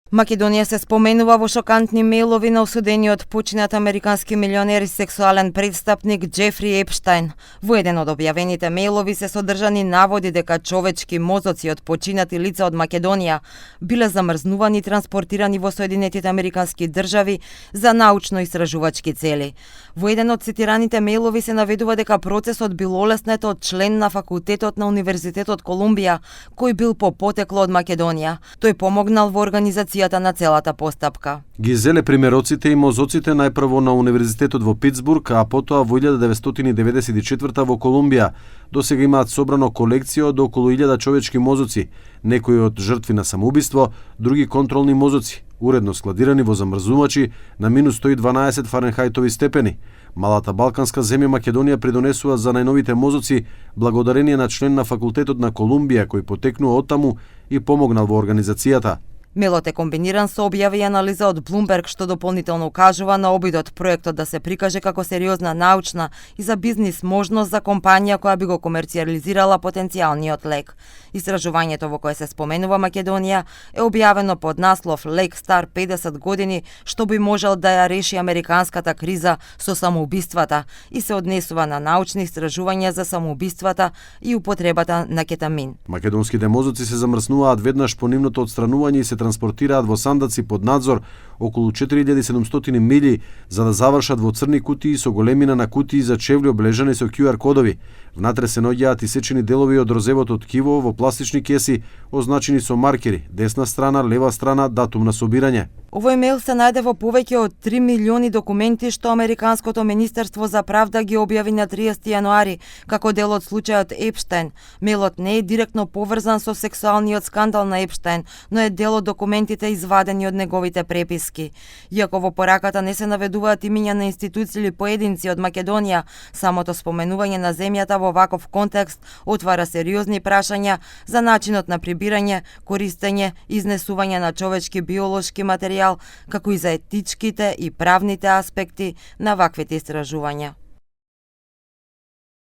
Македонија се споменува во шокантни мејлови на осудениот починат американски милионер и сексуален престапник Џефри Епштајн. Во еден од објавените мејлови се содржани наводи дека човечки мозоци од починати лица од Македонија биле замрзнувани и транспортирани во Соединетите американски држави за научно-истражувачки цели. Во еден од цитираните мејлови се наведува дека процесот бил олеснет од член на факултетот на Универзитетот Колумбија, кој бил по потекло од Македонија. Тој помогнал во организацијата на целата постапка. Ги зеле примероците и мозоците најпрво на Универзитетот во Питсбург, а потоа во 1994 во Колумбија. Досега имаат собрано колекција од околу 1000 човечки мозоци, некои од жртви на самоубиство, други контролни мозоци, уредно складирани во замрзнувачи на минус 112 Фаренхајтови степени. Малата балканска земја Македонија придонесува за најновите мозоци благодарение на член на факултетот на Колумбија кој потекнува оттаму и помогнал во организацијата. Мелот е комбиниран со објави и анализа од Bloomberg, што дополнително укажува на обидот проектот да се прикаже како сериозна научна и за бизнис можност за компанија која би го комерцијализирала потенцијалниот лек. Истражувањето во кое се споменува Македонија е објавено под наслов "Лек стар 50 години, што би можел да ја реши американската криза со самоубиствата" и се однесува на научни истражувања за самоубиствата и употребата на кетамин. Македонските мозоци се замрзнуваат веднаш по нивното отстранување и се транспортираат во сандаци под надзор околу 4700 милји за да завршат во црни кутии со големина на кутии за чевли облежани со QR кодови. Внатре се наоѓаат исечени делови од розевото ткиво во пластични кеси, означени со маркери, десна страна, лева страна, датум на собирање. Овој мејл се најде во повеќе од 3 милиони документи што Американското министерство за правда ги објави на 30 јануари како дел од случајот Епштајн. Мејлот не е директно поврзан со сексуалниот скандал на Епштајн, но е дел од документите извадени од неговите преписки. Иако во пораката не се наведуваат имиња на институции или поединци од Македонија, самото споменување на земјата во ваков контекст отвара сериозни прашања за начинот на прибирање, користење, изнесување на човечки биолошки материјал, како и за етичките и правните аспекти на ваквите истражувања.